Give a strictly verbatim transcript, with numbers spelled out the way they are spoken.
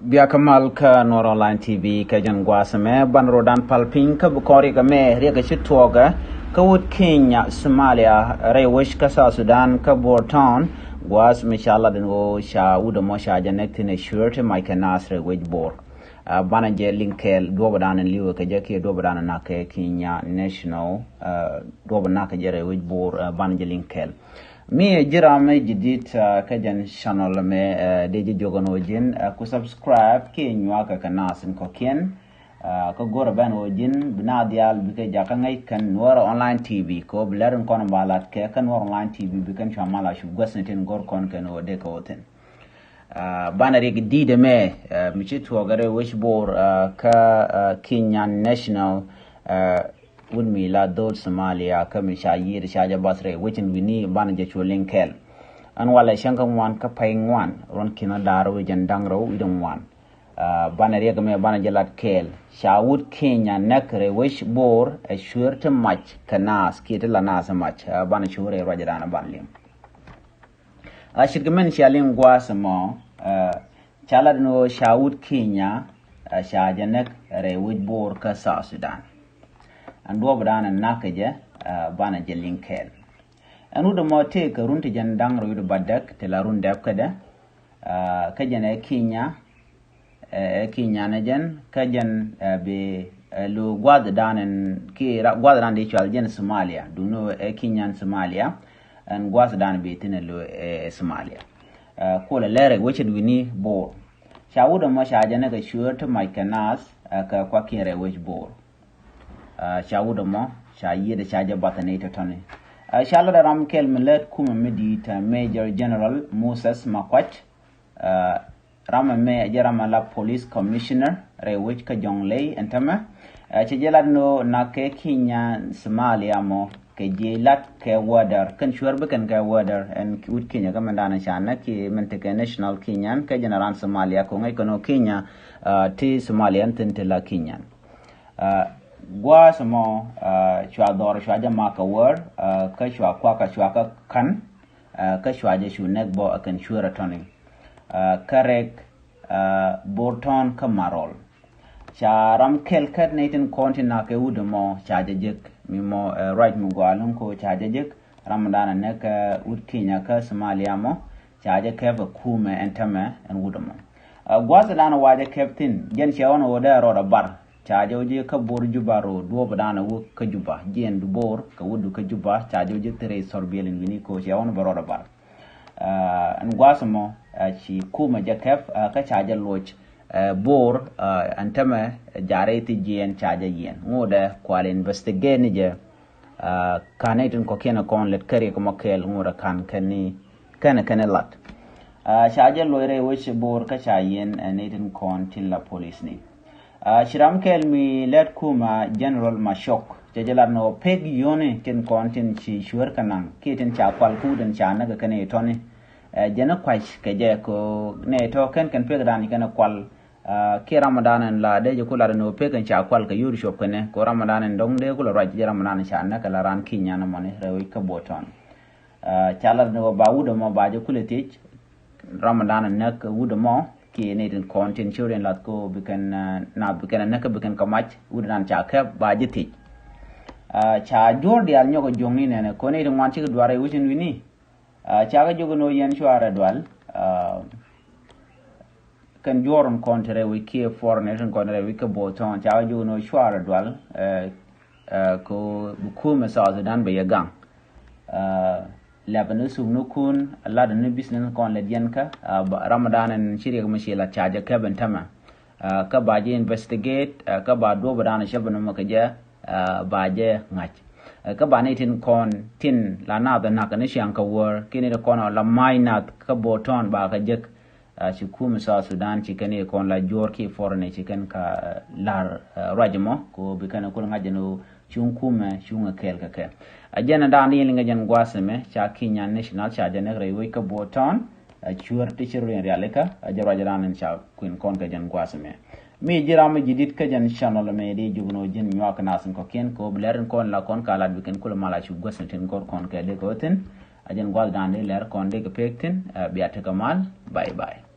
Bia kä mal kä Nuɔr Online T V kä jɛn gua̱a̱th ɛmɛ, ban rɔ dan pal piny kä bi kɔn riɛk ɛmɛ, riɛk ɛ ci tuɔɔk ɛ kä wut Kenya, Somalia, rɛy wec kä South Sudan kä Bor Town. Gua̱a̱th mi ca lat ɛn ɣöö ca wut ɛmɔ ca jɛ näk thi̱n ɛ cueer ti mac kɛ naath rɛy wec Bor. Banɛ jɛ liŋ kɛɛl duɔ̱ɔ̱p ɛ dan ɛn li̱w ɛ kɛ jɛ kiɛ duɔ̱ɔ̱p ɛ dan ɛn nak kɛ Kenya National, duɔ̱ɔ̱p ɛ nak kɛ jɛ rɛy wec Bor. Banɛ jɛ liŋ kɛɛl. Mi ji̱ ram mi ji̱ di̱t kä jɛn channel mɛ, dee ji̱ jiök ɛn ɣöö ji̱n ku subscribe kiɛ nyuak kɛ kɛ naath in kɔ̱kiɛn. Kä go̱rɛ bɛn ɣöö ji̱n bi naath diaal bikɛ jakä ŋäc kɛn Nuɔr Online T V, kɛ ɣöö bi lɛr in kɔn ba lat kɛ kä Nuɔr Online T V bikɛn cua mal a cu guäth ni tin go̱r kɔn kɛn ɣöö dee kɛ ɣöö thi̱n. Banɛ riɛk di̱t ɛmɛ mi ci tuɔɔk ɛ rɛy wec Bor kä Kenya National, wut mi la dho̱o̱l Somalia kä mi ca yiëëd ca jɛ bath rɛy wec in wi̱ni. Banɛ jɛ cu liŋ kɛɛl. Ɛn walɛ cäŋ kä ŋuan kä pay ŋuan, ruɔ̱n ki̱n a da̱r wi̱c ɛn da̱ŋ rɛw wi̱cdɛ ŋuan. Banɛ riɛk ɛmɛ banɛ jɛ lat kɛɛl. Ca wut Kenya näk rɛy wec Bor ɛ cueer ti mac kɛ naath kiɛ ti la naath ɛ mac. Banɛ cu rɛy ruacdan banɛ liŋ. A ce̱tkɛ min cia liŋ gua̱a̱th ɛmɔ, ca lat ni ɣöö ca wut Kenya ca jɛ näk rɛy wec Bor kä South Sudan. Ɛn duɔ̱ɔ̱p dan ɛ nak kɛ jɛ, banɛ jɛ liŋ kɛɛl. Ɛn wut ɛmɔ tëëkɛ run ti jɛn da̱ŋ rɛw wi̱cdɛ bädäk ti la run dɛp kädɛ. Kä jɛn ɛ Kenya, ɛ Kenya ni jɛn, kä jɛn bi lo gua̱a̱th dan ɛn kiɛ gua̱a̱th dan di cual jɛn Somalia, duŋni ɛ Kenya ɛn Somalia. Ɛn gua̱a̱th dan bi thi̱n ɛ lo ɛ Somalia. Kulɛ lɛr ɛ wec in wi̱ni Bor. Ca wut ɛmɔ ca jɛ näk ɛ cueer ti mac kɛ naath kɛ kuakiɛn rɛy wec Bor. Ca wut ɛmɔ ca yiëëdɛ ca jɛ bath ɛ nɛy tɔ̱tɔ̱ni. Ca lat ɛ ram kɛl mi lät kumɛ mi di̱i̱t, Major General Moses Makuac. Ram ɛmɛ ɛ jɛ ram ɛ la Police Commissioner rɛy wec kä Jonglei ɛn tämɛ. Cɛ jɛ lat ni ɣöö nak kɛ Kenya Somalia mɔ kɛ jiɛc lat kɛ wädär, kɛn cuɛr bi kɛn kɛ wädär ɛn wut Kenya kä mɛn danɛ ca näk kiɛ mɛn tekɛ national Kenyan kä jɛn ran Somalia kɛ ŋäc kɛn ɣöö Kenya ti Somalia ɛn thi̱n ti la Kenyan. Gua̱a̱th ɛmɔ cua dhɔr cua jɛ mak kɛ wäär, kä cua kuak kä cua kä ka̱n, kä cua jɛ cu näk bä ɛ kɛn cueer ɛ tɔ̱ni. Kä rɛk Bor Town kä Marol. Ca ram kɛl kɛt nɛy tin kɔn tin nak kɛ wut ɛmɔ ca jɛ jek mi mɔ ruac mi gɔaa lo̱ŋ ko ca jɛ jek. Ram dan ɛ näk kɛ wut Kenya kä Somalia mɔ ca jɛ kɛp ɛ kumɛ ɛn tämɛ ɛn wut ɛmɔ. Gua̱a̱th dan ɛ wa jɛ kɛp thi̱n jɛn cɛ ɣɔn ɣöö dee rɔɔd ɛ bar. Ca jɛ wä ji̱ kä Bor Juba road duɔ̱ɔ̱p dan ɛ wä kä Juba jiɛn du Bor kɛ wut du kä Juba ca jɛ wä ji̱ thirɛ thɔr biɛl in wi̱ni ko cɛ ɣɔn bɛ rɔɔd ɛ bar. Ɛn gua̱a̱th ɛmɔ ci kumɛ jɛ kɛp kä ca jɛ loc Bor ɛn tämɛ ja̱rɛ i̱ thi jiɛn ca jɛ yiɛn ŋotdɛ kual investigate ni jɛ. Ka̱n nɛy tin kɔ̱kiɛn kɔn lät kä riɛk mɔ kɛɛl ŋotdɛ ka̱n kɛn ni kɛn kɛn lat. Ca jɛ loc rɛy wec Bor kä ca yiɛn nɛy tin kɔn tin la police ni. Ci ram kɛl mi lät kumɛ General Machok cɛ jɛ lat ni ɣöö pek yio̱ni tin kɔn tin ci cueer kɛ naŋ kiɛ tin ca kual kuut in ca näk kɛn i̱ tɔ̱ni. Jɛn i̱ kuac kɛ jɛ ko nɛ tɔ̱ kɛn kɛn pek dan ci kɛn i̱ kual. Kiɛ ram dan in la dee jɛ ku lat ni ɣöö pek in ca kual kɛ yio̱r cuɔp kɛnɛ ko ram dan in dɔ̱ŋ dee ku la ruac jɛ ram dan in ca näk kɛ la ran Kenya ni mɔni rɛy wec kä Bor Town. Ca lat ni ɣöö ba wut ɛmɔ ba jɛ kulɛ thiec. Ram dan näk wut ɛmɔ kiɛ nɛy tin kɔn tin ci rin lath ko bikɛn nath bikɛn näk bikɛn kɛ mac wut dan ca kɛp ba jɛ thiec. Ca juɔ̱ɔ̱r diaal nyɔk ɛ juɔ̱ŋni nɛnɛ ko nɛy tin ŋuan cikɛ duar rɛy wec in wi̱ni. Ca kɛ jiök ni ɣöö yɛn cuarɛ dual. Kɛn juɔ̱ɔ̱r in kɔn te rɛy wec kiɛ foreigner in kɔn te rɛy wec kä Bor Town ca kɛ jiök ni ɣöö cuarɛ dual. Ko bi kumɛ South Sudan bɛ yɛ gaŋ. Lɛpɛ ni thuk ni kun lat ni business kɔn lɛ diɛn kä ram dan in ci riɛk mi ci la ca jɛ kɛp in tämɛ. Kä ba jɛ investigate kä ba duɔ̱p dan cɛ bi ni mɛ kɛ jɛ ba jɛ ŋa̱c. Kä ba ni tin kɔn tin la nath nak ni ciaŋ kä wäär kiɛ ni ti kɔn la ma̱a̱c nath kä Bor Town ba kɛ jek. Ci kumɛ South Sudan ci kɛn i̱ kɔn la juɔ̱ɔ̱r ki foreigner ci kɛn ka lar ruac mɔ ko bi kɛn kul ŋa̱c jɛ ni cuŋ kumɛ cuŋ kɛɛl kɛ kɛ. A jɛn a da̱a̱n di liŋ kɛ jɛn gua̱a̱th ɛmɛ ca Kenya National ca jɛ näk rɛy wec kä Bor Town. A cuäär ti ci ruin rialikä a jɛ ruac ran in ca kuin kɔn kɛ jɛn gua̱a̱th ɛmɛ. Mi ji̱ ram mi ji̱ dit kä jɛn channel ɛmɛ di jubun wä ji̱n nyuak kɛ nath in kɔ̱kiɛn ko bi lɛr in kɔn la kɔn ka lat bi kɛn kulɛ mal a cu guäth in tin gɔr kɔn kɛ dee kɛ wä thin. A jɛn gua̱a̱th dan di lɛr kɔn dee kɛ pek thin. Bia tekɛ mal. Bye bye.